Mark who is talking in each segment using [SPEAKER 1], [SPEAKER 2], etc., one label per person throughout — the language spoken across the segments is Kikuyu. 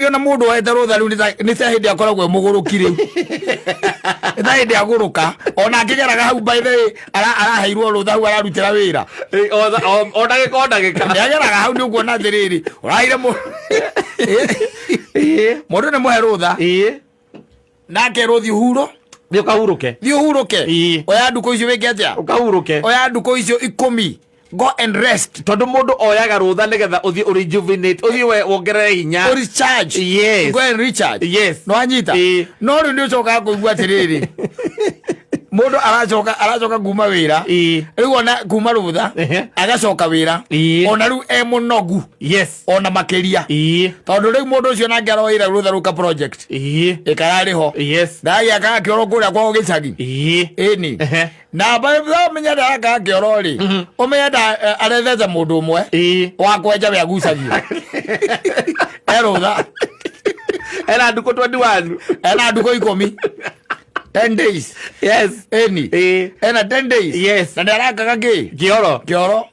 [SPEAKER 1] Ũngĩona mũndũ woete rũtha rĩu nĩ ta hĩndĩ akoragwo e mũgũrũki rĩu, nĩ ta hĩndĩ agũrũka. Ona akĩgeraga hau, by the way, araheirwo rũtha hau ararutĩra wĩra.
[SPEAKER 2] Ĩ, o ndagĩka o ndagĩka.
[SPEAKER 1] Nĩ ageraga hau, nĩ ũkuona atĩrĩrĩ, ũraheire mũndũ nĩ mũhe rũtha nake rũthiĩ huro.
[SPEAKER 2] Nĩ ũkahurũke.
[SPEAKER 1] Thiĩ ũhurũke. Oya ndukũ icio wĩke atĩa?
[SPEAKER 2] Ũkahurũke.
[SPEAKER 1] Oya ndukũ icio 10, go and rest.
[SPEAKER 2] Tondũ mũndũ oyaga rũtha nĩgetha ũthiĩ ũrejuvenate, ũthiĩ we wongerere hinya.
[SPEAKER 1] O recharge. Go and recharge. No anyita. No rĩu nĩ ũcokaga kũigua atĩrĩrĩ, mũndũ aracoka kuma wĩra. Rĩu ona kuma rũtha, agacoka wĩra, ona rĩu e mũnogu ona makĩria, tondũ rĩu mũndũ ũcio nake aroire rũtha rũka project ĩkararĩ ho. Ndagĩakaga kĩoro kũrĩa kwao gĩcagi. Ĩni. Na ũmenye ndarakaga kĩoro rĩ, ũmenye arethete mũndũ ũmwe wa kwenja we agucagia e rũtha.
[SPEAKER 2] Ena ndukũ 21.
[SPEAKER 1] Ena ndukũ 10, 10 days. Ĩni. Ena 10 days. Na nĩ arakaga kĩ?
[SPEAKER 2] Kĩoro.
[SPEAKER 1] Kĩoro.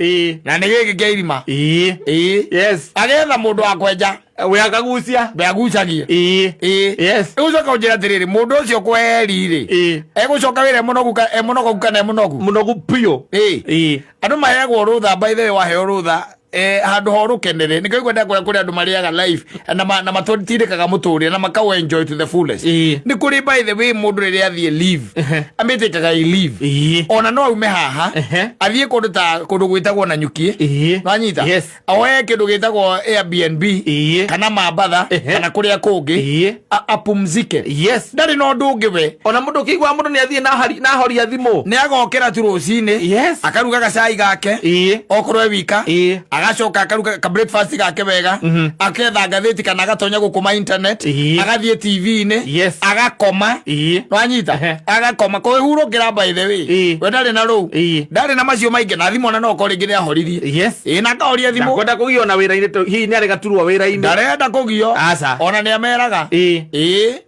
[SPEAKER 1] Na nĩ gĩkĩ kĩa irima. Ĩĩ. Agetha mũndũ wa kwenja.
[SPEAKER 2] We akagucia.
[SPEAKER 1] We agucagie. Ĩĩ. Rĩu ũcoka ũnjĩra atĩrĩrĩ, mũndũ ũcio kweri rĩ, egũcoka wĩra e mũnogu e mũnogu kana e mũnogu?
[SPEAKER 2] Mũnogu biũ.
[SPEAKER 1] Ĩĩ. Andũ maheagwo rũtha, by the way, waheo rũtha, handũ ha ũrũkenere, nĩkĩo ngwenda kũrĩa kũrĩ andũ marĩaga life na matũtindĩkaga mũtũrĩre na makau enjoy to the fullest. Nĩ kũrĩ, by the way, mũndũ rĩrĩa athiĩ leave, amĩtĩkaga i leave. Ona no aume haha, athiĩ kũndũ ta kũndũ gwĩtagwo Nanyuki. Nwanyita?
[SPEAKER 2] Yes.
[SPEAKER 1] Oe kĩndũ gĩtagwo Airbnb kana Mambatha kana kũrĩa kũngĩ, apumzike. Ndarĩ na ũndũ ũngĩ we.
[SPEAKER 2] Ona mũndũ ũkĩigua mũndũ nĩ athiĩ na ahoria thimũ.
[SPEAKER 1] Nĩ agokĩra tu rũcinĩ, akaruga gacai gake, okorwo e wika, agacoka akaruga ka breakfast gake wega, aketha ngathĩti kana agatonya gũkũma internet, agathiĩ TV-inĩ, agakoma. Nwanyita? Agakoma kwĩhurũkĩra, by the way. We ndarĩ na rũu, ndarĩ na macio maingĩ, na thimũ ona no okorwo rĩngĩ nĩ ahoririe. Ĩĩ, na akahoria thimũ.
[SPEAKER 2] Ndakwenda kũgio na wĩra-inĩ hihi nĩ arĩ gaturwa wĩra-inĩ.
[SPEAKER 1] Ndarenda kũgio.
[SPEAKER 2] Aca.
[SPEAKER 1] Ona nĩ ameraga. Ĩĩ.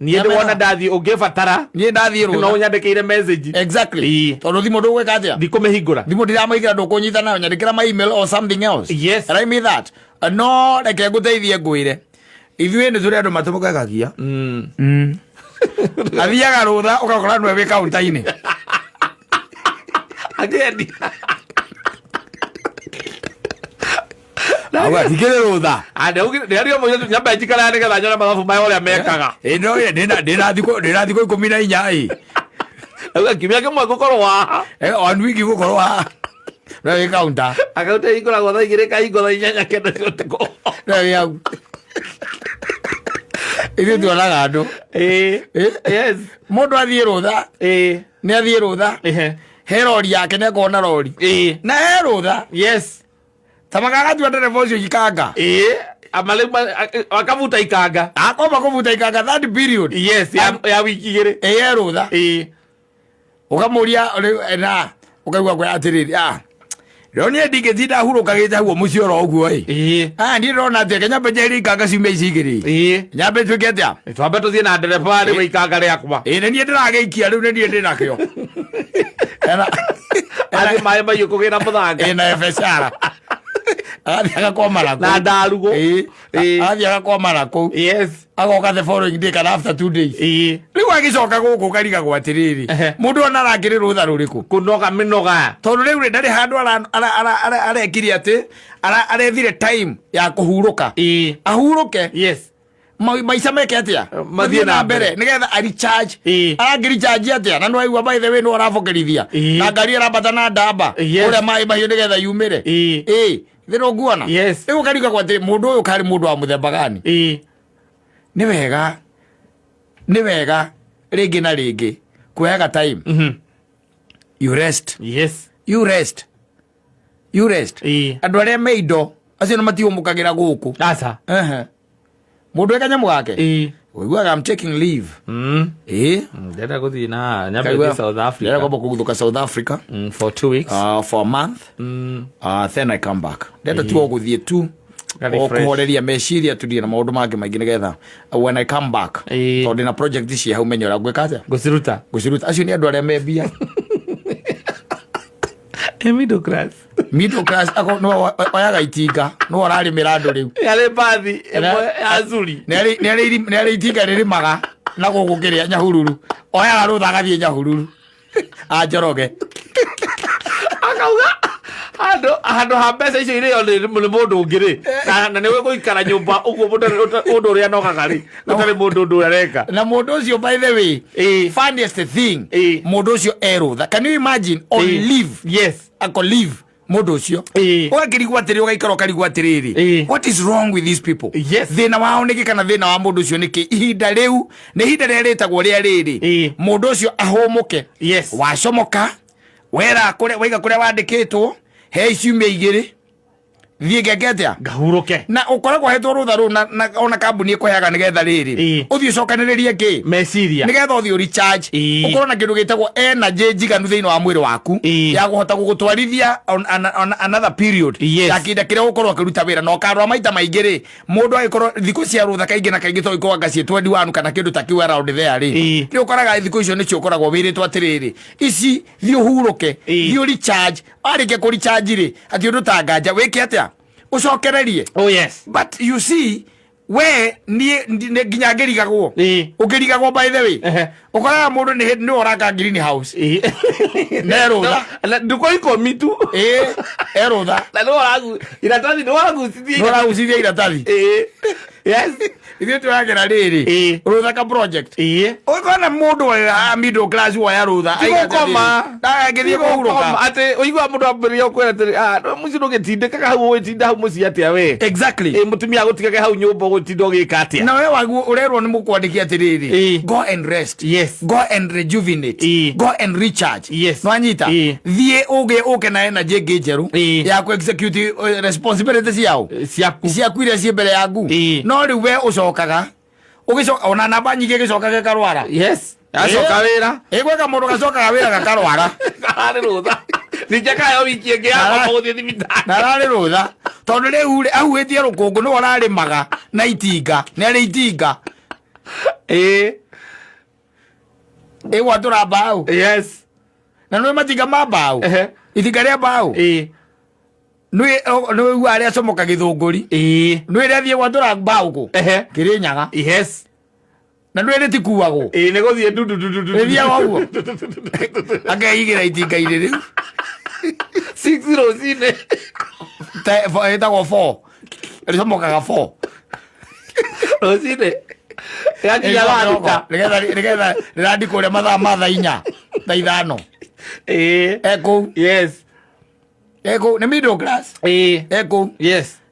[SPEAKER 2] Niĩ ndĩ wona ndathiĩ ũngĩbatara,
[SPEAKER 1] Niĩ ndathiĩ
[SPEAKER 2] no
[SPEAKER 1] rũtha.
[SPEAKER 2] Ũnyandĩkĩire message.
[SPEAKER 1] Exactly. Tondũ thimũ ndũgwĩka atĩa?
[SPEAKER 2] Ndikũmĩhingũra.
[SPEAKER 1] Thimũ ndiramũigĩra, ndũkũnyita nayo, nyandĩkĩra ma email or something else. And I mean that. No reke ngũteithie, ngwĩre ithuĩ nĩ tũrĩ andũ matũgagagia. Athiaga rũtha, ũgakora nĩwe wĩ kaunta-inĩ.
[SPEAKER 2] Akĩendia.
[SPEAKER 1] Auga ndikĩrĩ rũtha.
[SPEAKER 2] Ndĩario mũirĩtu nyambe njikara nĩgetha nyone mathabu maya ũrĩa mekaga.
[SPEAKER 1] Ĩ, no, ndĩna thikũ 14 ĩ.
[SPEAKER 2] Auga kiumia kĩmwe ngũkorwo haha.
[SPEAKER 1] One week gũkorwo haha nĩwe wĩ kaunta.
[SPEAKER 2] Akaunta ĩhingũragwo thaa 2, ĩkahingwo thaa 8, 9 cia ũtukũ.
[SPEAKER 1] Nĩwe wĩ hau. Ithuĩ tuonaga andũ. Mũndũ athiĩ rũtha, nĩ athiĩ rũtha, he rori yake, nĩ akorwo na rori na he rũtha. Tamagagatua ndereba ũcio ikanga.
[SPEAKER 2] Ĩĩ, ama rĩu akabuta ikanga.
[SPEAKER 1] Akomba kũbuta ikanga that period.
[SPEAKER 2] Yes, ya wiki 2.
[SPEAKER 1] Ĩ, he rũtha. Ũkamũria rĩu, na ũkaigua kwĩ atĩrĩrĩ, rĩo niĩ ndingĩtinda hurũkagĩte hau mũciĩ oro ũguo ĩ. Niĩ ndĩrona atĩ reke nyambe njeherie ikanga ciumia ici 2. Nyambe ntuĩke atĩa?
[SPEAKER 2] Twambe tũthiĩ na ndereba rĩu ikanga rĩakwa.
[SPEAKER 1] Ĩ, nĩ niĩ ndĩragĩikia rĩu, nĩ niĩ ndĩnakĩo.
[SPEAKER 2] Athiĩ maĩ mahiũ kũgĩra mũthanga.
[SPEAKER 1] Ĩna biacara, agathiĩ agakwama na
[SPEAKER 2] Na
[SPEAKER 1] kũu.
[SPEAKER 2] ndarugũ.
[SPEAKER 1] Agathiĩ agakwama na kũu. Agoka the following day kana after 2 days. Rĩu agĩcoka gũkũ ũkarigagwo atĩrĩrĩ, mũndũ ona arakĩrĩ rũtha rũrĩkũ?
[SPEAKER 2] Kũnoga mĩnoga.
[SPEAKER 1] Tondũ rĩu rĩ, ndarĩ handũ arekire atĩ arethire time ya kũhurũka, ahurũke. Maica meke atĩa?
[SPEAKER 2] Mathiĩ na mbere.
[SPEAKER 1] Nĩgetha a recharge. Arangĩ recharge atĩa na nĩwaigua, by the way, nĩ arabokerithia na ngari ĩrambata na ndamba kũrĩa maĩ mahiũ nĩgetha yumĩre. Ĩĩ, thĩna ũnguona. Rĩu ũkarigagwo atĩ mũndũ ũyũ karĩ mũndũ wa mũthemba gani. Nĩ wega, nĩ wega rĩngĩ na rĩngĩ kuoyaga time, you rest. You rest, you rest. Andũ arĩa me indo acio nĩ matiũmũkagĩra gũkũ.
[SPEAKER 2] Aca.
[SPEAKER 1] Ehe. Mũndũ e kanyamũ gake, ũiguaga, "I'm taking leave." Ĩĩ.
[SPEAKER 2] Ndĩrenda gũthiĩ na nyambe
[SPEAKER 1] Kaigua,
[SPEAKER 2] thiĩ South Africa.
[SPEAKER 1] Ndĩrenda kwamba kũguthũka South Africa
[SPEAKER 2] For 2 weeks.
[SPEAKER 1] For a month, then I come back. Ndenda tu o gũthiĩ tu
[SPEAKER 2] Very
[SPEAKER 1] o
[SPEAKER 2] fresh.
[SPEAKER 1] kũhoreria meciria, turie na maũndũ mangĩ maingĩ, nĩgetha when I come back, tondũ ndĩna project ci hau, menye ũrĩa ngwĩka atĩa.
[SPEAKER 2] Ngũciruta.
[SPEAKER 1] Ngũciruta. Acio nĩ andũ arĩa me mbia.
[SPEAKER 2] Middle class.
[SPEAKER 1] Middle class ako nĩwe oyaga itinga, nĩwe ũrarĩmĩra andũ rĩu.
[SPEAKER 2] Yarĩ mbathi ĩmwe ya Zuri.
[SPEAKER 1] Nĩ arĩ itinga rĩrĩmaga na gũkũ kĩrĩa Nyahururu, oyaga rũtha agathiĩ Nyahururu anjoroge.
[SPEAKER 2] Akauga handũ ha mbeca icio irĩo nĩ mũndũ ũngĩ rĩ, na nĩwe gũikara nyũmba ũguo mũndũ ũrĩa anogaga rĩ, gũtarĩ mũndũ ũndũ ũrĩa areka.
[SPEAKER 1] Na mũndũ ũcio, by the way, funniest thing, mũndũ ũcio e rũtha. Can you imagine, on leave?
[SPEAKER 2] Yes.
[SPEAKER 1] Ako leave mũndũ ũcio. Ũgakĩrigwo atĩrĩ, ũgaikara ũkarigwo atĩrĩrĩ, what is wrong with these people? Thĩna wao nĩkĩ, kana thĩna wa mũndũ ũcio nĩkĩ? Ihinda rĩu nĩ ihinda rĩrĩa rĩtagwo rĩa rĩrĩ, mũndũ ũcio ahũmũke. Wacomoka wera kũrĩa waiga, kũrĩa wandĩkĩtwo, he ciumia 2, thiĩ ngeke atĩa?
[SPEAKER 2] Ngahurũke.
[SPEAKER 1] Na ũkoragwo hetwo rũtha rũu na ona kambuni ĩkũheaga nĩgetha rĩrĩ, ũthiĩ ũcokanĩrĩrie kĩ?
[SPEAKER 2] Meciria.
[SPEAKER 1] Nĩgetha ũthiĩ ũrecharge, ũkorwo na kĩndũ gĩtagwo energy njiganu thĩinĩ wa mwĩrĩ waku ya kũhota gũgũtwarithia on another period ya kĩhinda kĩrĩa ũgũkorwo ũkĩruta wĩra. Na ũkarora maita maingĩ rĩ, mũndũ agĩkorwo thikũ cia rũtha kaingĩ na kaingĩ to ikorwo anga ciĩ 21 kana kĩndũ ta kĩu around there rĩ, nĩ ũkoraga thikũ icio nĩcio ũkoragwo wĩrĩtwo atĩrĩrĩ, ici thiĩ ũhurũke, thiĩ ũrecharge. Warĩkia kũrecharge rĩ, atĩ ũndũ ta nganja wĩke atĩa? Ũcokererie.
[SPEAKER 2] Oh yes.
[SPEAKER 1] But you see, we niĩ nginya ngĩrigagwo, ũkĩrigagwo, by the way, ũkoraga mũndũ nĩ hĩndĩ nĩwe ũraka green house nerũtha.
[SPEAKER 2] Ndukũ 10 tu.
[SPEAKER 1] Ĩĩ, erũtha.
[SPEAKER 2] Na nĩwe ũragu iratathi, nĩwe ũragucithia.
[SPEAKER 1] Nĩ ũragucithia iratathi.
[SPEAKER 2] Yes.
[SPEAKER 1] Ithuĩ twagera rĩrĩ, rũtha ka project. Ũkona mũndũ wa middle class woya rũtha
[SPEAKER 2] Ti gũkoma.
[SPEAKER 1] Agĩthiĩ kũhurũka.
[SPEAKER 2] Atĩ ũigua mũndũ ambĩrĩria gũkwĩra atĩrĩ, "Ah, no mũciĩ ndũgĩtindĩkaga hau, ũgĩtinda hau mũciĩ atĩa we?" Mũtumia agũtigage hau nyũmba, ũgũtinda ũgĩka atĩa?
[SPEAKER 1] Na we waguo ũrerwo nĩ mũkwandĩki atĩrĩrĩ, go and rest, go and rejuvenate, go and recharge. Nwanyita? Thiĩ ũgĩ ũke na energy ĩngĩ njerũ ya kũ execute responsibility ciao
[SPEAKER 2] ciaku.
[SPEAKER 1] Ciaku iria ciĩ mbere yaku. No rĩu we ũcokaga ũgĩcoka ona namba nyingĩ ĩgĩcoka gĩkarwara.
[SPEAKER 2] Yes, acoka wĩra.
[SPEAKER 1] Ĩgweka mũndũ gacokaga wĩra gakarwara.
[SPEAKER 2] Kararĩ rũtha ningĩ kayo wiki ĩngĩ yakoma gũthiĩ thibitarĩ.
[SPEAKER 1] Na ararĩ rũtha tondũ rĩu rĩ, ahuhĩtie rũkũngũ, nĩwe ũrarĩmaga na itinga, nĩ arĩ itinga. Ĩgwatũra mbaũ. Na nĩ matinga ma mbaũ. Itinga rĩa mbaũ. Nĩ ũigua arĩa acomoka gĩthũngũri, nĩ rĩa thiĩ gwatũra mbaũ kũ Kĩrĩnyaga. Na nĩ rĩtikuagwo.
[SPEAKER 2] Ĩĩ, nĩ gũthiĩ ndundu ndundu ndundu.
[SPEAKER 1] Rĩthiaga ũguo akeigĩra itinga-inĩ rĩu.
[SPEAKER 2] 6 rũcinĩ.
[SPEAKER 1] Ĩtagwo 4, rĩcomokaga 4
[SPEAKER 2] rũcinĩ, ĩgakinya thaa 6.
[SPEAKER 1] Nĩgetha rĩrandi kũrĩa mathaa ma thaa 4, thaa 5. Ekũu. Ekũu nĩ middle class. Ekũu.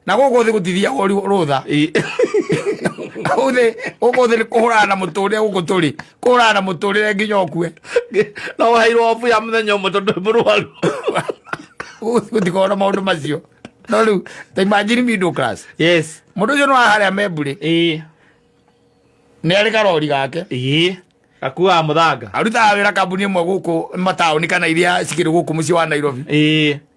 [SPEAKER 1] Na gũkũ thĩ gũtithiagwo rũtha. Gũkũ thĩ, gũkũ thĩ nĩ kũhũrana na mũtũrĩre, gũkũ tũrĩ kũhũrana na mũtũrĩre nginya ũkue.
[SPEAKER 2] No ũheirwo obu ya mũthenya ũmwe tondũ wĩ mũrwaru.
[SPEAKER 1] Gũkũ thĩ gũtikoragwo na maũndũ macio. No rĩu ta imagine middle class, mũndũ ũcio nĩ wa harĩa Memburĩ, nĩ arĩ karori gake.
[SPEAKER 2] Gakuaga mũthanga.
[SPEAKER 1] Arutaga wĩra kambuni ĩmwe gũkũ mataũni kana iria cikĩrĩ gũkũ mũciĩ wa Nairobi.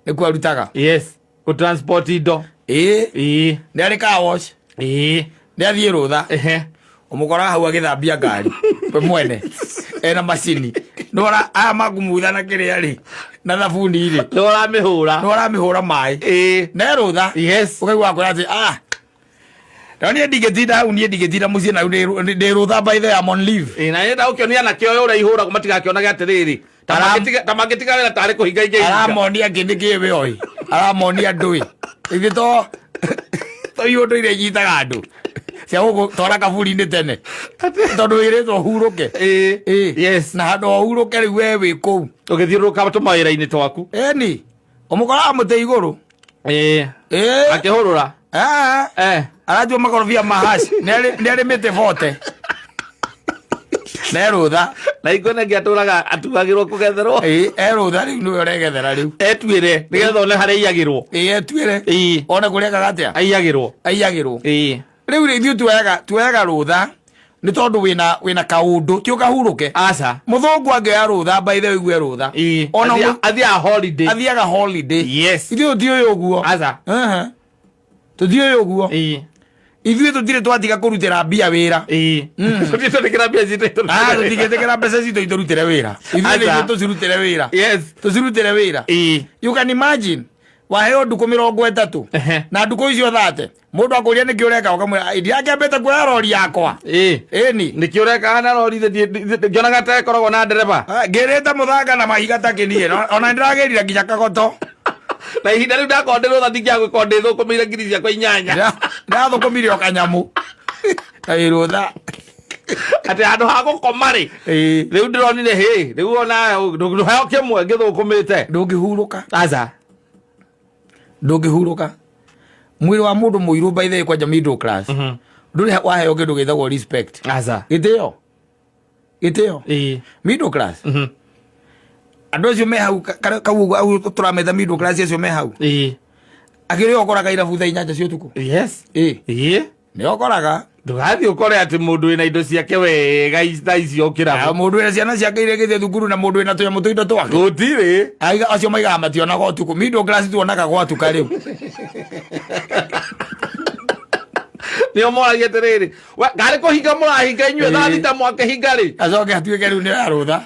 [SPEAKER 1] Nĩkuo arutaga.
[SPEAKER 2] Yes, gũtransport indo.
[SPEAKER 1] Nĩ arĩ car wash. Nĩ athiĩ rũtha, ũmũkoraga hau agĩthambia ngari we mwene ena macini. Nĩwona aya makumutha na kĩrĩa rĩ, na thabuni rĩ,
[SPEAKER 2] nĩ ũramĩhũra.
[SPEAKER 1] Nĩ ũramĩhũra maĩ. Na rũtha ũkaigua akwĩra atĩ, "Ah, no niĩ ndingĩtinda hau, niĩ ndingĩtinda mũciĩ na ndĩ rũtha, by the way, I'm on leave."
[SPEAKER 2] Ĩĩ, na nĩenda gũkĩonia anake ũyũ ũrĩa ihũragwo matigakĩonage atĩrĩrĩ, ta mangĩtiga wĩra tarĩ kũhinga ingĩhinga.
[SPEAKER 1] Aramonia ngĩ nĩ kĩ we oĩ, aramonia ndũĩ ithuĩ to iũndũ iria inyitaga andũ cia gũgũtwara kaburi-inĩ tene tondũ wĩrĩtwo hurũke. Na handũ ho hurũke, rĩu we wĩ kũu
[SPEAKER 2] ũgĩthiũrũrũka tũmawĩra-inĩ twaku.
[SPEAKER 1] Ĩni, ũmũkoraga mũtĩ igũrũ.
[SPEAKER 2] Akĩhũrũra.
[SPEAKER 1] Ah, aratua makorobia ma hash, nĩ arĩmĩte bote na erũtha.
[SPEAKER 2] Na ingĩ nengĩ atũraga atuagĩrwo kũgetherwo.
[SPEAKER 1] Ĩĩ, erũtha rĩu nĩwe ũregethera rĩu.
[SPEAKER 2] Etuĩre nĩgetha one harĩa aiyagĩrwo.
[SPEAKER 1] Ĩĩ, etuĩre one kũrĩa ekaga atĩa.
[SPEAKER 2] Aiyagĩrwo.
[SPEAKER 1] Aiyagĩrwo. Rĩu rĩ, ithuĩ tuoyaga rũtha nĩ tondũ wĩna kaũndũ ti ũkahurũke.
[SPEAKER 2] Aca.
[SPEAKER 1] Mũthũngũ angĩoya rũtha, by the way, ũigue rũtha. Ona
[SPEAKER 2] Athiaga holiday.
[SPEAKER 1] Athiaga holiday. Ithuĩ tũtiũĩ ũguo.
[SPEAKER 2] Aca.
[SPEAKER 1] Tũtiũĩ ũguo. Ithuĩ tũtirĩ twatiga kũrutĩra mbia wĩra.
[SPEAKER 2] Ĩĩ. Tũtiĩtĩkĩra mbia citũ.
[SPEAKER 1] Ah, tũtingĩtĩkĩra mbeca citũ itũrutĩre wĩra. Ithuĩ nĩ
[SPEAKER 2] Aca.
[SPEAKER 1] ithuĩ tũcirutĩre wĩra.
[SPEAKER 2] Yes.
[SPEAKER 1] Tũcirutĩre wĩra.
[SPEAKER 2] Ĩĩ.
[SPEAKER 1] You can imagine waheo ndukũ 30 na ndukũ icio 30 mũndũ akũria nĩkĩ ũreka ũkamwĩra ndirakĩambĩte kuoya rori yakwa.
[SPEAKER 2] Ĩĩ.
[SPEAKER 1] Ĩni.
[SPEAKER 2] Nĩkĩ ũrekaga na rori ngĩonaga ta ĩkoragwo na ndereba?
[SPEAKER 1] Ah, ngĩrĩte mũthanga na mahiga ta kĩniĩ ona nĩndĩragĩrire nginya kagoto.
[SPEAKER 2] Na ihinda rĩu ndakorwo ndĩ rũtha ndingĩagwĩkorwo ndĩthũkũmĩire ngiri ciakwa 8.
[SPEAKER 1] Ndathũkũmire o kanyamũ na wĩ rũtha.
[SPEAKER 2] Atĩ handũ ha gũkoma rĩ,
[SPEAKER 1] Ĩĩ.
[SPEAKER 2] rĩu ndĩronire hĩ rĩu ona ndũheo kĩmwe ngĩthũkũmĩte.
[SPEAKER 1] Ndũngĩhurũka.
[SPEAKER 2] Aca.
[SPEAKER 1] Ndũngĩhurũka. Mwĩrĩ wa mũndũ mũirũ by the way kwanja middle class ndũrĩ waheo kĩndũ gĩtagwo respect.
[SPEAKER 2] Aca.
[SPEAKER 1] Gĩtĩo. Gĩtĩo.
[SPEAKER 2] Ĩĩ.
[SPEAKER 1] Middle class. Andũ acio me hau kau ũguo tũrametha middle class acio me hau.
[SPEAKER 2] Ĩĩ.
[SPEAKER 1] Akĩrĩ ũkoraga irabu thaa 8 cia ũtukũ.
[SPEAKER 2] Yes.
[SPEAKER 1] Ĩĩ.
[SPEAKER 2] Ĩĩ.
[SPEAKER 1] Nĩ ũkoraga.
[SPEAKER 2] Ndũgathiĩ ũkore atĩ mũndũ wĩna indo ciake wega thaa icio
[SPEAKER 1] Ah,
[SPEAKER 2] kĩrabu.
[SPEAKER 1] Mũndũ wĩna ciana ciake irekĩtie thukuru na mũndũ wĩna tũnyamũ tũindo twake.
[SPEAKER 2] Gũtirĩ.
[SPEAKER 1] Aiga acio maigaga mationaga ũtukũ. Middle class tuonaga gwatuka rĩu.
[SPEAKER 2] Nĩo moragia atĩrĩrĩ, "We, ngarĩ kũhinga mũrahinga inyuĩ thaa
[SPEAKER 1] Ĩĩ.
[SPEAKER 2] 6 mwakĩhinga rĩ?"
[SPEAKER 1] Acoke atuĩke rĩu nĩ ya rũtha.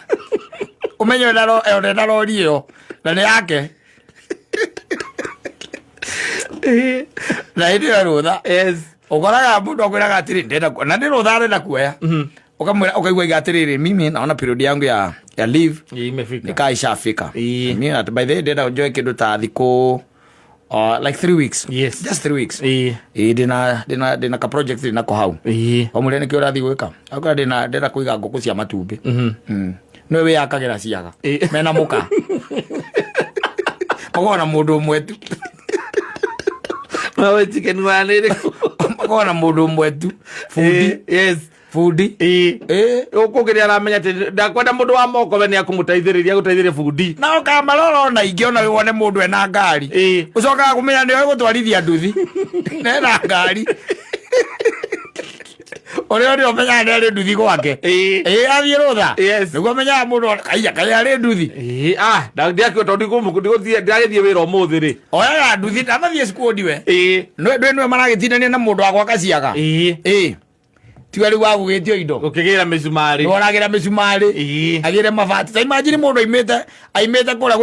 [SPEAKER 1] Ũmenye ena rori ĩyo na nĩ yake. Na hĩndĩ ĩyo rũtha.
[SPEAKER 2] Yes.
[SPEAKER 1] Ũkoraga mũndũ akwĩraga atĩrĩ ndĩrenda na nĩ rũtha arenda kuoya. Ukamwĩra ukaigua iga atĩrĩrĩ mimi naona period yangu ya leave
[SPEAKER 2] Ĩĩ, imefika.
[SPEAKER 1] nikaa ishafika.
[SPEAKER 2] Ĩĩ.
[SPEAKER 1] Mimi at by the way ndĩrenda njoe kĩndũ ta thikũ like 3 weeks.
[SPEAKER 2] Yes.
[SPEAKER 1] Just 3 weeks.
[SPEAKER 2] Ĩĩ.
[SPEAKER 1] Ĩĩ ndĩna ka project ndĩnako hau.
[SPEAKER 2] Ĩĩ.
[SPEAKER 1] Wamũria nĩkĩ ũrathiĩ gwĩka? Akora ndĩna ndĩrenda kũiga ngũkũ cia matumbĩ. Nĩwe wĩyakagĩra ciaga.
[SPEAKER 2] Ĩĩ.
[SPEAKER 1] Mena mũka. Makoragwo na mũndũ ũmwe tu.
[SPEAKER 2] Nawe chicken wa nĩ ĩrĩkũ?
[SPEAKER 1] Makoragwo na mũndũ ũmwe tu. Bundi.
[SPEAKER 2] Ĩĩ, Yes.
[SPEAKER 1] Bundi.
[SPEAKER 2] Ĩĩ.
[SPEAKER 1] Ĩĩ.
[SPEAKER 2] Gũkũ nĩ aramenya atĩ ndakwenda mũndũ wa moko we nĩ akũmũteithĩrĩria gũteithĩrĩria bundi.
[SPEAKER 1] Na ũkamarora ona ingĩ ona wone mũndũ ena ngari.
[SPEAKER 2] Ĩĩ.
[SPEAKER 1] Ũcokaga kũmenya nĩwe gũtwarithia nduthi. Na ena ngari. Ũrĩa ũrĩa ũmenyaga nĩ arĩ nduthi gwake.
[SPEAKER 2] Ĩĩ.
[SPEAKER 1] Ĩĩ athiĩ rũtha.
[SPEAKER 2] Yes.
[SPEAKER 1] Nĩguo ũmenyaga mũndũ kaiya kaĩ arĩ nduthi.
[SPEAKER 2] Ĩĩ, ah, ndiakĩo tondũ ndigũthiĩ wĩra ũmũthĩ rĩ.
[SPEAKER 1] Oyaga nduthi ndanathiĩ cikundi we.
[SPEAKER 2] Ĩĩ.
[SPEAKER 1] Ndwĩ nĩwe maragĩtindania na mũndũ wa gwaka ciaga.
[SPEAKER 2] Ĩĩ.
[SPEAKER 1] Ĩĩ. Tiwe rĩu wagũgĩtio indo.
[SPEAKER 2] Gũkĩgĩra mĩcumarĩ.
[SPEAKER 1] Nĩworagĩra mĩcumarĩ.
[SPEAKER 2] Ĩĩ.
[SPEAKER 1] Agĩre mabati. Ta imagine mũndũ aimĩte kũrĩa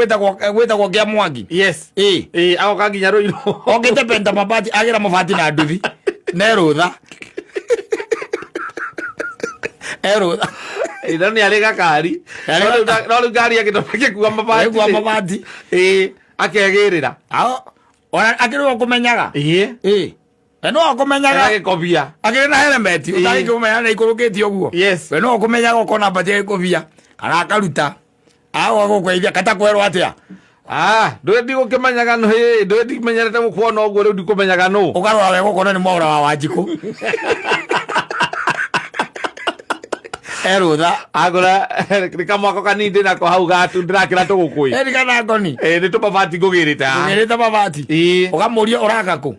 [SPEAKER 1] gwĩtagwo kĩa Mwangi.
[SPEAKER 2] Yes.
[SPEAKER 1] Ĩĩ.
[SPEAKER 2] Ĩĩ, agoka nginya Rũirũ.
[SPEAKER 1] Okĩte penta mabati agĩra mabati na nduthi. Na erũtha. Erũtha.
[SPEAKER 2] Ĩĩ, no nĩ arĩ gakari.
[SPEAKER 1] Arĩ
[SPEAKER 2] No rĩu ngari yake ndũngĩkua mabati.
[SPEAKER 1] Ĩkua mabati.
[SPEAKER 2] Ĩĩ, akegĩrĩra.
[SPEAKER 1] Ao ona akĩrĩ we ũkũmenyaga.
[SPEAKER 2] Ĩĩ.
[SPEAKER 1] Ĩĩ. We no ũkũmenyaga.
[SPEAKER 2] Agagĩkobia.
[SPEAKER 1] Akĩrĩ na helmet
[SPEAKER 2] Ĩĩ.
[SPEAKER 1] ũtangĩkĩmũmenya nĩ ikũrũkĩtie ũguo.
[SPEAKER 2] Yes.
[SPEAKER 1] We no ũkũmenyaga ũkona mbati agĩkũbia kana akaruta. Agoka gũkũgeithia kata kwerwo atĩa.
[SPEAKER 2] Ah, ndũĩ ndigũkĩmenyaga nũ hĩ, ndũĩ ndimenyerete gũkuona ũguo rĩu ndikũmenyaga nũ.
[SPEAKER 1] Ũkarora wega ũkona nĩ mwaũra wa Wanjikũ. Erũtha.
[SPEAKER 2] Agũra nĩ kamwako kanini ndĩnako hau gatu ndĩrakĩra tũgũkũĩ.
[SPEAKER 1] Eri kana ngoni.
[SPEAKER 2] Ĩĩ, nĩ tũmabati ngũgĩrĩte haha.
[SPEAKER 1] Ũgĩrĩte mabati.
[SPEAKER 2] Ĩĩ.
[SPEAKER 1] Ũkamũria ũraka kũ?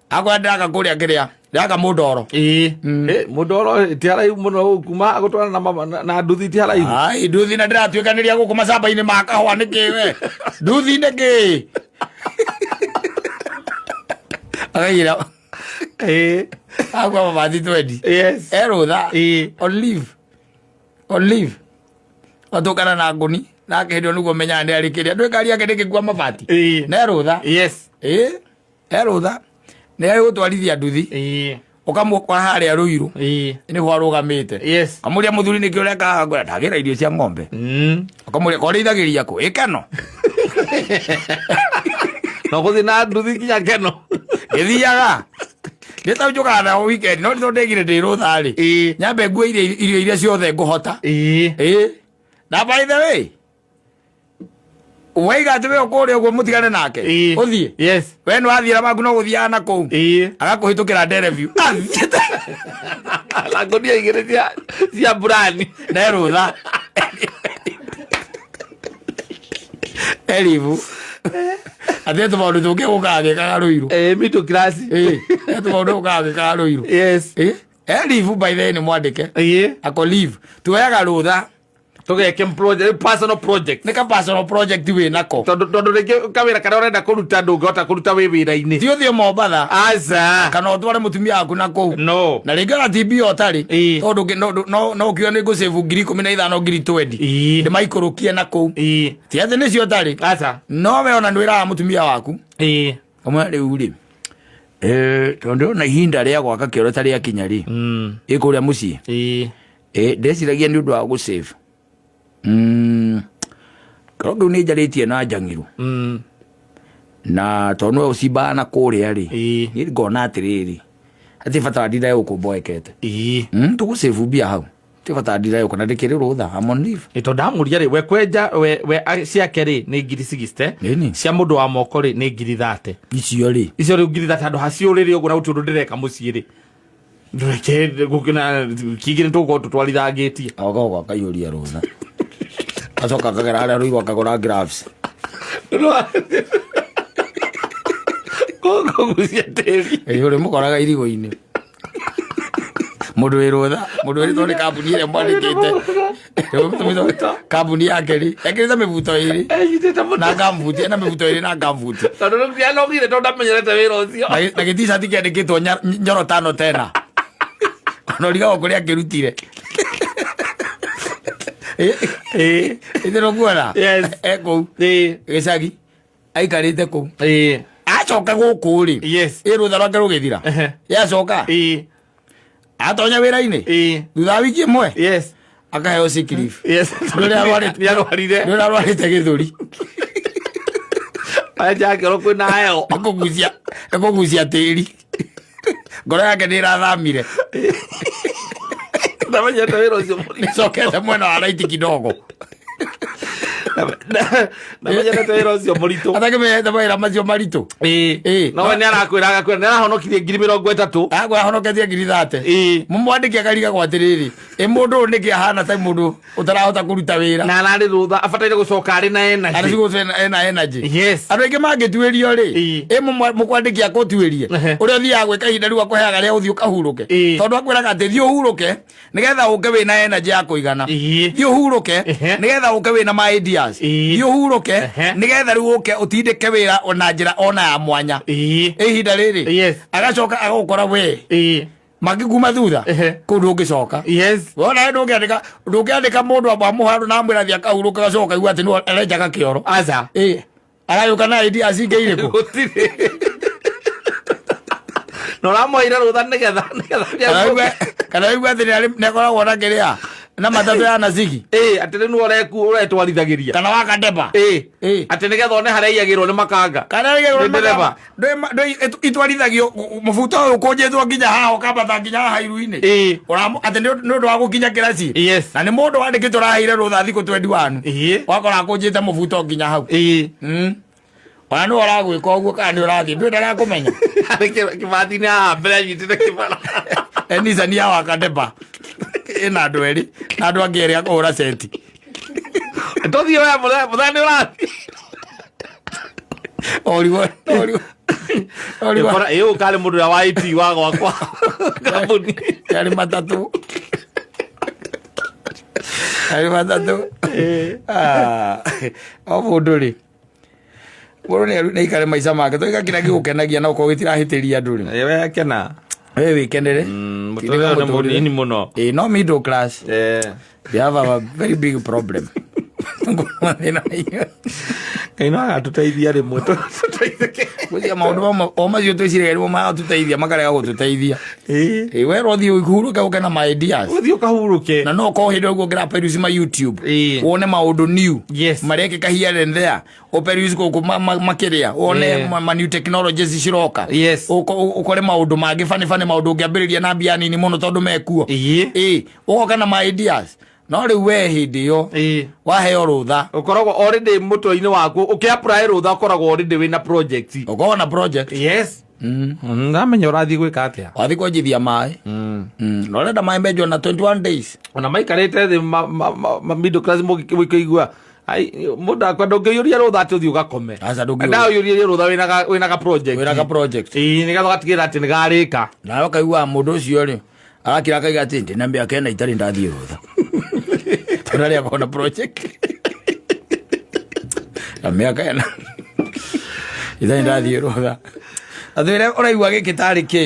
[SPEAKER 1] Akwĩra ndĩraka kũrĩa kĩrĩa. Ndĩraka mũndoro.
[SPEAKER 2] Ĩĩ. Ĩ, mũndoro ti haraihu mũno kuma gũtwarana na nduthi ti haraihu.
[SPEAKER 1] Ai, nduthi na ndĩratuĩkanĩria gũkũ macamba-inĩ ma kahũa nĩkĩ we? Nduthi nĩkĩ? Akaigĩra
[SPEAKER 2] Ĩĩ.
[SPEAKER 1] akua mabati twendi.
[SPEAKER 2] Yes.
[SPEAKER 1] Erũtha.
[SPEAKER 2] Ĩĩ.
[SPEAKER 1] On leave. On leave. Watũkana na ngũni. Nake hĩndĩ ĩyo nĩguo menyaga nĩ arĩ kĩrĩa. Ndũĩ ngari yake ndĩngĩkua mabati.
[SPEAKER 2] Ĩĩ.
[SPEAKER 1] Na erũtha.
[SPEAKER 2] Yes.
[SPEAKER 1] Ĩĩ. Erũtha. Nĩ agũtwarithia nduthi.
[SPEAKER 2] Ĩĩ.
[SPEAKER 1] Ũkamũkora harĩa Rũirũ.
[SPEAKER 2] Ĩĩ.
[SPEAKER 1] Nĩho arũgamĩte.
[SPEAKER 2] Yes.
[SPEAKER 1] Kamũria mũthuri nĩkĩ ũreka haha? Ngwĩra ndagĩra irio cia ng'ombe. Ũkamũria korĩithagĩria kũ? Ĩkeno.
[SPEAKER 2] No gũthiĩ na nduthi nginya keno.
[SPEAKER 1] Gĩthiaga. Nĩ ta njũkaga na weekend no tondũ ndegire ndĩ rũtha rĩ.
[SPEAKER 2] Ĩĩ.
[SPEAKER 1] Nyambe ngue irio iria ciothe ngũhota.
[SPEAKER 2] Ĩĩ.
[SPEAKER 1] Ĩĩ. Na by the way, waiga atĩ we ũkũrĩa ũguo mũtigane nake.
[SPEAKER 2] Ĩĩ.
[SPEAKER 1] Ũthiĩ.
[SPEAKER 2] Yes.
[SPEAKER 1] We nĩ wathiĩra maku no gũthiaga na kũu.
[SPEAKER 2] Ĩĩ.
[SPEAKER 1] Agakũhĩtũkĩra nderebiũ. Athiĩte.
[SPEAKER 2] Na ngũnia igĩrĩ cia burani.
[SPEAKER 1] Na erũtha. Eribu. Atĩ tũmaũndũ tũngĩ gũkaga gĩkaga Rũirũ.
[SPEAKER 2] Ĩĩ, middle class.
[SPEAKER 1] Ĩĩ. Tũmaũndũ gũkaga gĩkaga Rũirũ.
[SPEAKER 2] Yes.
[SPEAKER 1] Ĩĩ. Eribu by the way nĩ mwandĩke.
[SPEAKER 2] Ĩĩ.
[SPEAKER 1] Ako leave. Tuoyaga rũtha.
[SPEAKER 2] Tũgeke project, personal project.
[SPEAKER 1] Nĩ ka personal project wĩ nako.
[SPEAKER 2] Tondũ rĩngĩ kawĩra karĩa ũrenda kũruta ndũngĩhota kũruta wĩ wĩra-inĩ.
[SPEAKER 1] Ti ũthiĩ Mombatha.
[SPEAKER 2] Aca.
[SPEAKER 1] Kana ũtware mũtumia waku na kũu.
[SPEAKER 2] No.
[SPEAKER 1] Na rĩngĩ ona ti mbia ũtarĩ.
[SPEAKER 2] Ĩĩ.
[SPEAKER 1] Tondũ no ũkiuga nĩ ngũsave 15,000 20,000.
[SPEAKER 2] Ĩĩ.
[SPEAKER 1] Ndĩmaikũrũkie na kũu.
[SPEAKER 2] Ĩĩ.
[SPEAKER 1] Ti atĩ nĩcio ũtarĩ.
[SPEAKER 2] Aca.
[SPEAKER 1] No we ona nĩwĩraga mũtumia waku.
[SPEAKER 2] Ĩĩ.
[SPEAKER 1] Kamwe rĩu rĩ. Tondũ ndĩrona ihinda rĩa gwaka kĩoro ta rĩakinya rĩ. Ĩ kũrĩa mũciĩ.
[SPEAKER 2] Ĩĩ.
[SPEAKER 1] Ndeciragia nĩ ũndũ wa gũsave. Kĩoro kĩu nĩ njarĩtie na njang'irũ. Na tondũ nĩwe ũcimbaga na kũrĩa rĩ.
[SPEAKER 2] Ĩĩ.
[SPEAKER 1] Niĩ ngona atĩrĩrĩ. Atĩ bata wa ndinda gũkũ mboekete.
[SPEAKER 2] Ĩĩ.
[SPEAKER 1] Tũgũsave mbia hau. Ti bata ndinda gũkũ na ndĩkĩrĩ rũtha. I'm on leave.
[SPEAKER 2] Ĩ, tondũ ndamũria rĩ, we kwenja we ciake rĩ nĩ 60,000.
[SPEAKER 1] Ĩni.
[SPEAKER 2] Cia mũndũ wa moko rĩ nĩ 30,000.
[SPEAKER 1] Icio rĩ.
[SPEAKER 2] Icio rĩu 30,000 handũ haciũrĩre ũguo na gũtirĩ ũndũ ndĩreka mũciĩ rĩ. Ndũreke gũkĩna kingĩ nĩ tũgũkorwo tũtwarithangĩtie.
[SPEAKER 1] Agoka akaiyũria rũtha. Acoka akagera harĩa rũirũ akagũra gloves.
[SPEAKER 2] Kũgucia tĩri.
[SPEAKER 1] Ĩ, ũrĩ mũkoraga irigũ-inĩ. Mũndũ wĩ rũtha, mũndũ wĩrĩtwo nĩ kambuni ĩrĩa mwandĩkĩte. Kambuni yake rĩ, ekĩrĩte mĩbuto ĩrĩ.
[SPEAKER 2] Enyitĩte mũno.
[SPEAKER 1] Na ngambuti, ena mĩbuto ĩrĩ na ngambuti.
[SPEAKER 2] Tondũ rĩu ndianogire tondũ ndamenyerete wĩra ũcio.
[SPEAKER 1] Na gĩticati kĩandĩkĩtwo nyoro tano tena. Ona ũrigagwo kũrĩa akĩrutire.
[SPEAKER 2] Ĩĩ.
[SPEAKER 1] Ĩthĩrwo kuona.
[SPEAKER 2] Yes.
[SPEAKER 1] E kũu.
[SPEAKER 2] Ĩĩ.
[SPEAKER 1] Gĩcagi. Aikarĩte kũu.
[SPEAKER 2] Ĩĩ.
[SPEAKER 1] Acoka gũkũ rĩ.
[SPEAKER 2] Yes.
[SPEAKER 1] Ĩ rũtha rwake rũgĩthira.
[SPEAKER 2] Ehe.
[SPEAKER 1] Yacoka.
[SPEAKER 2] Ĩĩ.
[SPEAKER 1] Atonya wĩra-inĩ.
[SPEAKER 2] Ĩĩ.
[SPEAKER 1] Thutha wa wiki ĩmwe.
[SPEAKER 2] Yes.
[SPEAKER 1] Akaheo sick leave.
[SPEAKER 2] Yes.
[SPEAKER 1] Nĩ arwarĩte.
[SPEAKER 2] Nĩ arwarire.
[SPEAKER 1] Nĩ arwarĩte gĩthũri.
[SPEAKER 2] Aja akĩrwo kwĩna heho.
[SPEAKER 1] Nĩ kũgucia tĩri. Ngoro yake nĩ ĩrathamire.
[SPEAKER 2] Ndamenyerete wĩra ũcio mũritũ.
[SPEAKER 1] Nĩcokete mwena wa right kidogo.
[SPEAKER 2] Ndamenyerete wĩra ũcio mũritũ.
[SPEAKER 1] Atakĩmenyete mawĩra macio maritũ.
[SPEAKER 2] Ĩĩ.
[SPEAKER 1] Ĩĩ.
[SPEAKER 2] No we nĩ arakwĩra agakwĩra nĩ arahonokirie 30,000.
[SPEAKER 1] Agwa ahonoketie 30,000.
[SPEAKER 2] Ĩĩ.
[SPEAKER 1] Mũmwandĩki akarigagwo atĩrĩrĩ, ĩ mũndũ ũyũ nĩkĩ ahana ta mũndũ ũtarahota kũruta wĩra.
[SPEAKER 2] Na ararĩ rũtha abataire gũcoka arĩ na energy.
[SPEAKER 1] Arĩ ena energy.
[SPEAKER 2] Yes.
[SPEAKER 1] Andũ aingĩ mangĩtuĩrio rĩ,
[SPEAKER 2] Ĩĩ.
[SPEAKER 1] ĩ mũkwandĩki akũtuĩrie,
[SPEAKER 2] Ehe.
[SPEAKER 1] ũrĩa ũthiaga gwĩka ihinda rĩu akũheaga rĩa ũthiĩ ũkahurũke.
[SPEAKER 2] Ĩĩ.
[SPEAKER 1] Tondũ akwĩraga atĩ thiĩ ũhurũke nĩgetha ũke wĩna energy ya kũigana.
[SPEAKER 2] Ĩĩ.
[SPEAKER 1] Thiĩ ũhurũke
[SPEAKER 2] Ehe.
[SPEAKER 1] nĩgetha ũke wĩna ma ideas.
[SPEAKER 2] Ĩĩ.
[SPEAKER 1] Thiĩ ũhurũke
[SPEAKER 2] Ehe.
[SPEAKER 1] nĩgetha rĩu ũke ũtindĩke wĩra ona njĩra ona ya mwanya.
[SPEAKER 2] Ĩĩ.
[SPEAKER 1] Ihinda rĩrĩ
[SPEAKER 2] Yes.
[SPEAKER 1] agacoka agũkora we
[SPEAKER 2] Ĩĩ.
[SPEAKER 1] mangĩkuma thutha
[SPEAKER 2] Ehe.
[SPEAKER 1] kũu ndũngĩcoka.
[SPEAKER 2] Yes.
[SPEAKER 1] Wona ndũngĩandĩka ndũngĩandĩka mũndũ amba amũhandũ na amwĩra thiĩ akahurũka agacoka kaigua atĩ nĩwe arenjaga kĩoro.
[SPEAKER 2] Aca.
[SPEAKER 1] Ĩĩ. Aragĩũka na ideas ingĩ irĩkũ?
[SPEAKER 2] Gũtirĩ. Na ũramũheire rũtha nĩgetha
[SPEAKER 1] Kana waigua atĩ nĩakoragwo na kĩrĩa na matatũ ya Nasigi
[SPEAKER 2] Ĩĩ, atĩ rĩu nĩwe ũretwarithagĩria.
[SPEAKER 1] kana wa Kadeba.
[SPEAKER 2] Ĩĩ.
[SPEAKER 1] Ĩĩ.
[SPEAKER 2] Atĩ nĩgetha one harĩa aiyagĩrwo nĩ makanga.
[SPEAKER 1] Kana rĩgĩrwo
[SPEAKER 2] Nĩ ndereba.
[SPEAKER 1] Itwarithagio mũbuto ũyũ ũkũnjĩtwo nginya haha ũkambata nginya haha iru-inĩ.
[SPEAKER 2] Ĩĩ.
[SPEAKER 1] Atĩ nĩ ũndũ wa gũkinya kĩraci.
[SPEAKER 2] Yes.
[SPEAKER 1] Na nĩ mũndũ wandĩkĩtwo ũraheire rũtha thikũ 21.
[SPEAKER 2] Ĩĩ.
[SPEAKER 1] Wakora akũnjĩte mũbuto nginya hau.
[SPEAKER 2] Ĩĩ.
[SPEAKER 1] Ona nĩwe ũragwĩka ũguo kana nĩ ũrathiĩ ndũĩ ndarakũmenya.
[SPEAKER 2] Arĩ kĩbati-inĩ haha mbere anyitĩte kĩbara.
[SPEAKER 1] Nissan ya Wakadeba ĩna andũ erĩ na andũ angĩ erĩ a kũhũra centi.
[SPEAKER 2] Tũthiĩ we mũthee nĩ ũrathiĩ.
[SPEAKER 1] Origwo origwo origwo
[SPEAKER 2] Ĩĩ ũyũ karĩ mũndũ ũrĩa wa IT wa gwakwa kambuni.
[SPEAKER 1] yarĩ matatũ. Yarĩ matatũ. Ah, o mũndũ rĩ mũndũ nĩ aikare maica make tũiga kĩrĩa gĩgũkenagia na ũkorwo gĩtirahĩtĩria andũ rĩ.
[SPEAKER 2] Ĩĩ we kena.
[SPEAKER 1] We wĩkenere.
[SPEAKER 2] Mũtũrĩre nĩ mũnini mũno.
[SPEAKER 1] Ĩĩ no middle class.
[SPEAKER 2] Ĩĩ.
[SPEAKER 1] They have a very big problem. Mathĩna maingĩ.
[SPEAKER 2] Ngai no agatũteithia rĩmwe tũteithĩke.
[SPEAKER 1] Gwĩciria maũndũ mamwe o macio twĩciragia nĩmo magatũteithia makarega gũtũteithia.
[SPEAKER 2] Ĩĩ.
[SPEAKER 1] Ĩĩ werwo ũthiĩ ũhurũke ũke na ma ideas.
[SPEAKER 2] Ũthiĩ ũkahurũke.
[SPEAKER 1] Na no ũkorwo hĩndĩ ĩyo ũguo ũngĩra peruse ma YouTube.
[SPEAKER 2] Ĩĩ.
[SPEAKER 1] Wone maũndũ new.
[SPEAKER 2] Yes.
[SPEAKER 1] Marekĩka here and there. Ũperuse gũkũ makĩrĩa. Wone
[SPEAKER 2] Ĩĩ.
[SPEAKER 1] ma new technologies ciroka.
[SPEAKER 2] Yes.
[SPEAKER 1] Ũkore maũndũ mangĩ bani bani maũndũ ũngĩambĩrĩria na mbia nini mũno tondũ mekuo.
[SPEAKER 2] Ĩĩ.
[SPEAKER 1] Ĩĩ. Ũgoka na ma ideas. No rĩu we hĩndĩ ĩyo
[SPEAKER 2] Ĩĩ.
[SPEAKER 1] waheo rũtha
[SPEAKER 2] Ũkoragwo already mũtwe-inĩ waku ũkĩ apply rũtha ũkoragwo already wĩna project.
[SPEAKER 1] ũkoragwo na project.
[SPEAKER 2] Yes. Ndamenya ũrathiĩ gwĩka atĩa.
[SPEAKER 1] Wathiĩ kwenjithia maĩ. Na ũrenda maĩ menjwo na 21 days.
[SPEAKER 2] Ona maikarĩte thĩ middle class mũgĩkĩigua ai mũndũ akwa ndũngĩiyũria rũtha atĩ ũthiĩ ũgakome.
[SPEAKER 1] Aca ndũngĩiyũria.
[SPEAKER 2] Ndaũiyũria rũtha wĩna ga project.
[SPEAKER 1] Wĩna ga project.
[SPEAKER 2] Ĩĩ nĩgetha ũgatigĩrĩra atĩ nĩgarĩka.
[SPEAKER 1] Nawe ũkaigua mũndũ ũcio rĩ arakira akaiga atĩ ndĩna mĩaka ĩna itarĩ ndathiĩ rũtha. Ũrarĩa akorwo na project na mĩaka ĩna ithe ndathiĩ rũtha atwĩre ũraigua gĩkĩ tarĩ kĩ.